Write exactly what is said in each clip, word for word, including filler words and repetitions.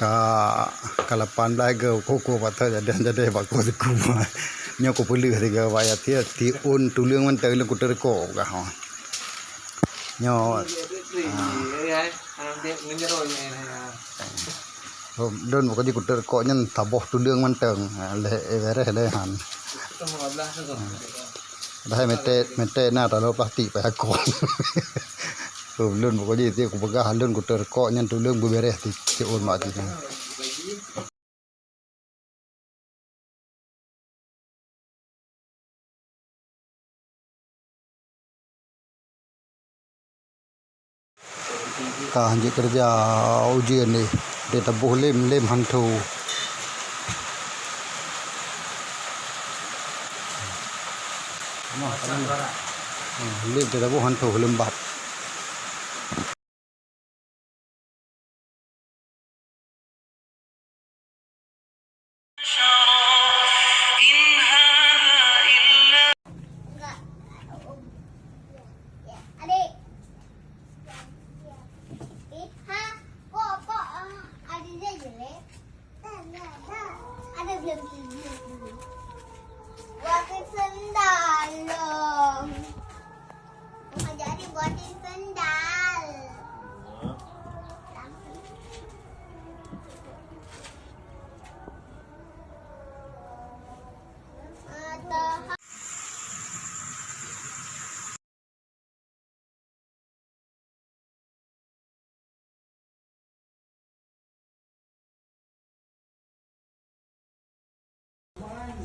Ka, ka lapan blaih go, koko patah jadi, jadi bak ko siku. Nyoe kupeuleueh tiga bak ya, tiep, tiep ôn tuleueng mantong lôn kuteureuko ka. Nyoe, ah. Lôn pokok jih kuteureuko nyan saboh tuleueng mantong. Ah, lé, eh, bereh lé han. Dah mete, mete na talo plastik payah kon. Lôn pokok jih tiep kupeugah lôn kuteureuko nyan tuleueng beubereh ti, ti ôn mak ti. Ka hanjeuet keureuja ujeuen deh, deh taboh lem, lem hanto. Lem deh taboh hanto, leumbab. Buat sendal dong. Jadi buatin sendal.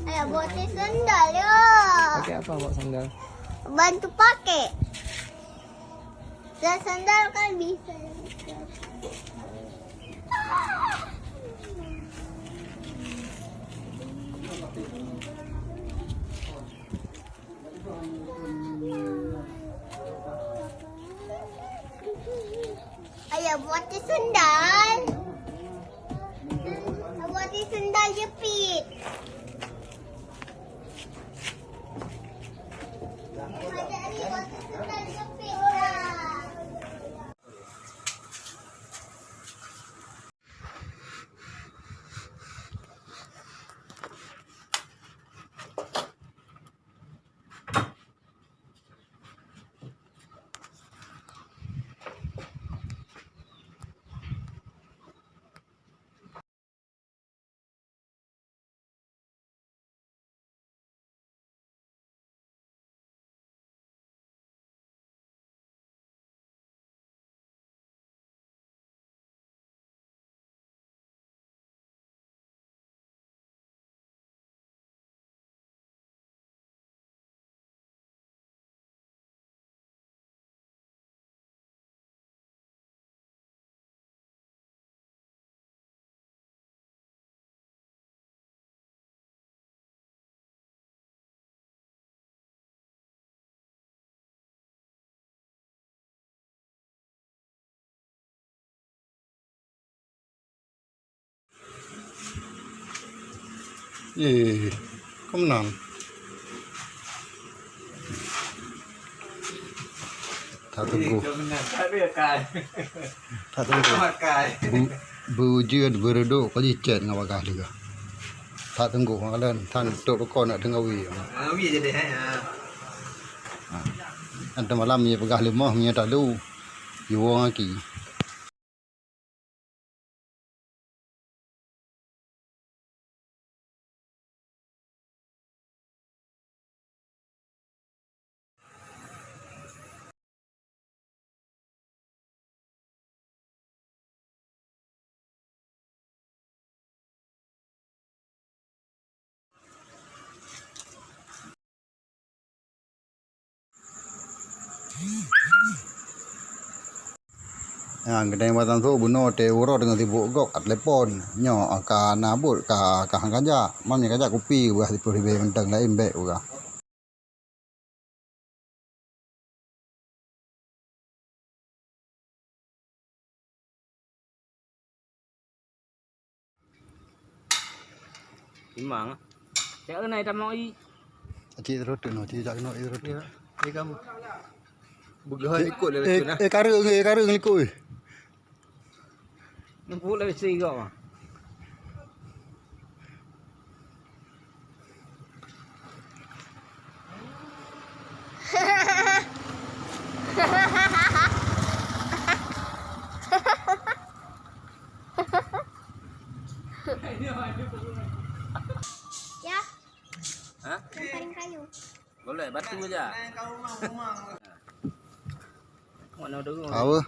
Eh, buatin sendal ya. Pakai apa buat sandal? Bantu pakai. Dan sandal kan bisa. Ayah buat sendal. Buat sendal jepit. Ayah buat sendal jepit lah. Eh, kau menang. That teungku. That teungku. Bu-, beujeuen beureudok ka jicet ngon bagah leuga. That teungku ngon kalian, tan tok rukon nak teungawi. Ngawi jadi, eh, ha. Ha. Nanti malam ye peugah leumoh, ye talu. Ye wong aki. Nyang keudeh batang su bunoe teuh uroe teungoh sibuk gob ka telepon. Nyoe ka na buet ka, ka han kajak. Mam nyoe kajak kupi, beurah siploh ribèe mantong laén bèk uroe. Imang. Cak keunan tamong i. Cik rot tu, cik jak kena rot tu. Ya, ya kamu. Beugah ikut dah. Eh, eh, kareu, eh, kareu ikut. Nampak lah isi gak mah. Ya. Hah? Lemparin kayu. Boleh, batu aja. Mana dulu? Apa?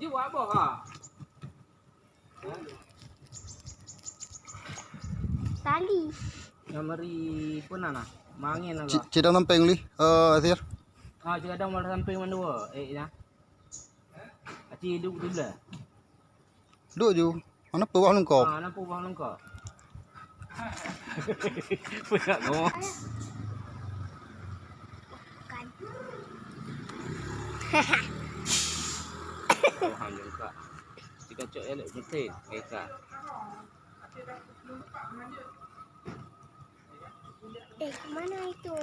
Dia buat apa ha? Tali. Yang meri pun ana. Mangin agak. Cik, cik dah samping ni, eh, Azir. Ah, cik dah malah samping mana dua. Eh, ya. Aci hidup tu lah. Duek ju. Mana peubah lengkop? Ah, mana peubah lengkop? Peugah ngomong. Tuhan jengka. Jika cok elok betul, Eka. Eh, mana itu?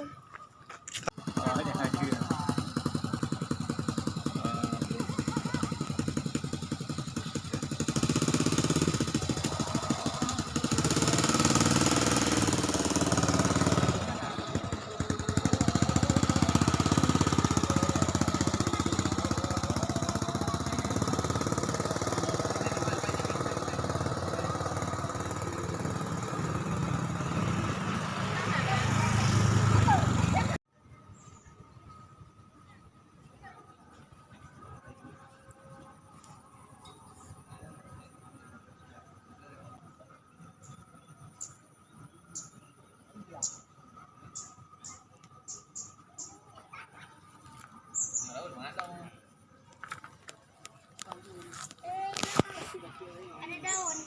Ada daun.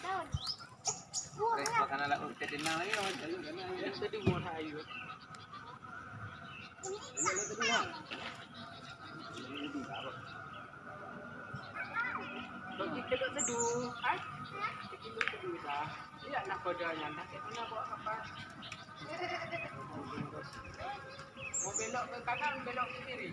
Daun. Eh, buah. Makanan laut kita dengar lagi. Tadi buah ayu. Bagi kedok tedu, hai? Kedok tedu dah. Iya nak koda nyan dah. Kita nak bawa kapal. Mau belok ke kanan, belok ke kiri.